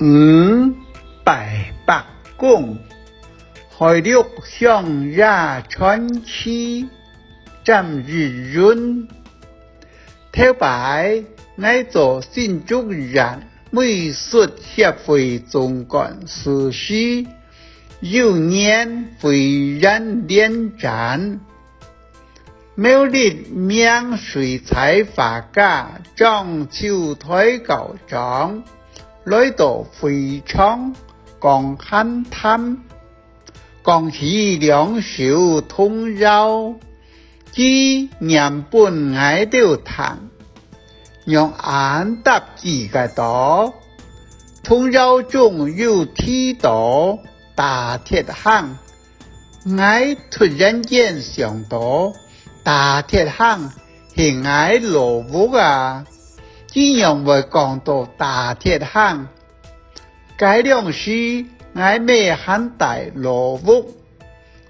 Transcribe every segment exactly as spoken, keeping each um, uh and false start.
五、拜伯公，海陸鄉野傳奇，詹益雲。頭擺，𠊎做新竹縣美術協會總幹事時，有年會員聯展， 苗栗名水彩畫家張秋台校長來到會場講閒談，講起兩首童謠，佢唸分𠊎兜聽，仰恁答佢个到？童謠中有提到打鐵坑， 𠊎突然間想到，打鐵坑係𠊎老屋啊！佢仰會講到打鐵坑？該量時，𠊎姆還戴老屋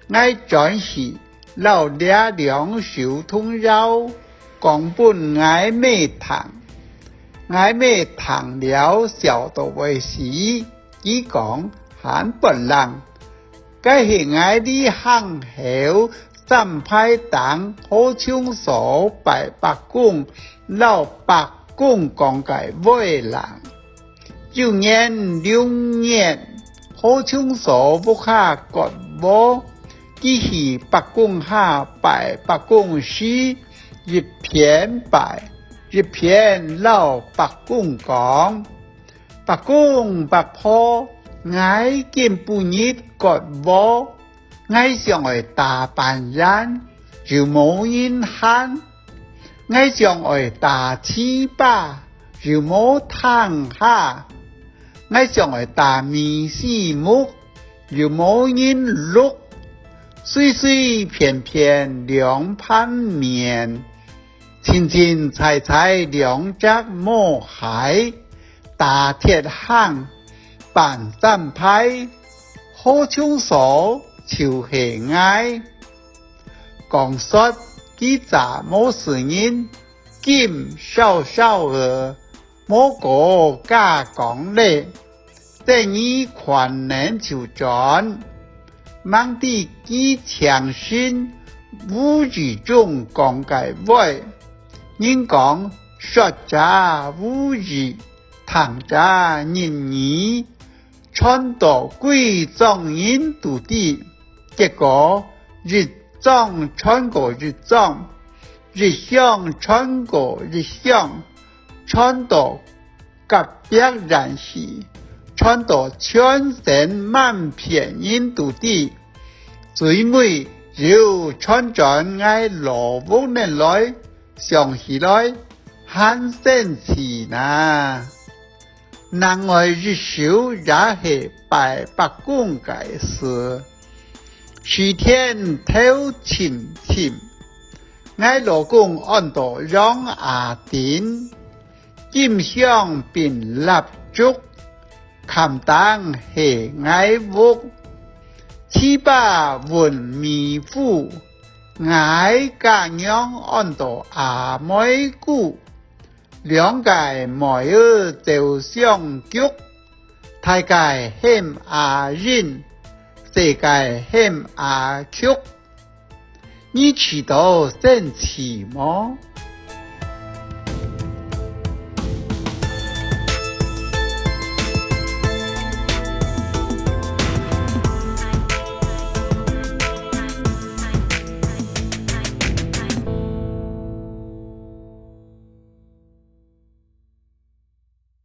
，𠊎轉去摎這兩首童謠講分𠊎姆聽。𠊎姆聽了笑到會死，佢講還發冷。 該係𠊎這坑口三排頂好像所拜伯公摎伯公講个話啦。有年龍年，好像所屋下割禾，佢去伯公下拜伯公時，一片拜，一片摎伯公講： 伯公伯婆，𠊎今晡日割禾，𠊎想愛打粄圓，又無人閒；𠊎想愛打粢粑，又無廳下；𠊎想愛打米絲目，又無人摝；隨隨便便兩盤麵， 清清采采兩隻毛鞋，打鐵坑，搬三排，好像所就係𠊎。講煞佢早無事人，金燒燒仔，無過加講咧， 等於寬能就轉。吂知佢淨身無意中講个話，人講說者無意，聽者入耳，傳到歸莊人都知。結果一莊傳過一莊，一鄉傳過一鄉，傳到 隔壁縣去，傳到全省滿片人都知。最尾又傳轉𠊎老屋恁來，想起來還生趣哪。另外一首也係拜伯公个事。時天頭深深，𠊎老公安到楊阿珍， 金香檳蠟燭，崁頂係𠊎屋。粢粑搵米糊，𠊎家娘安到阿妹牯。兩個妹仔走相逐，大個喊阿仁，細個喊阿菊。 你試著生趣無？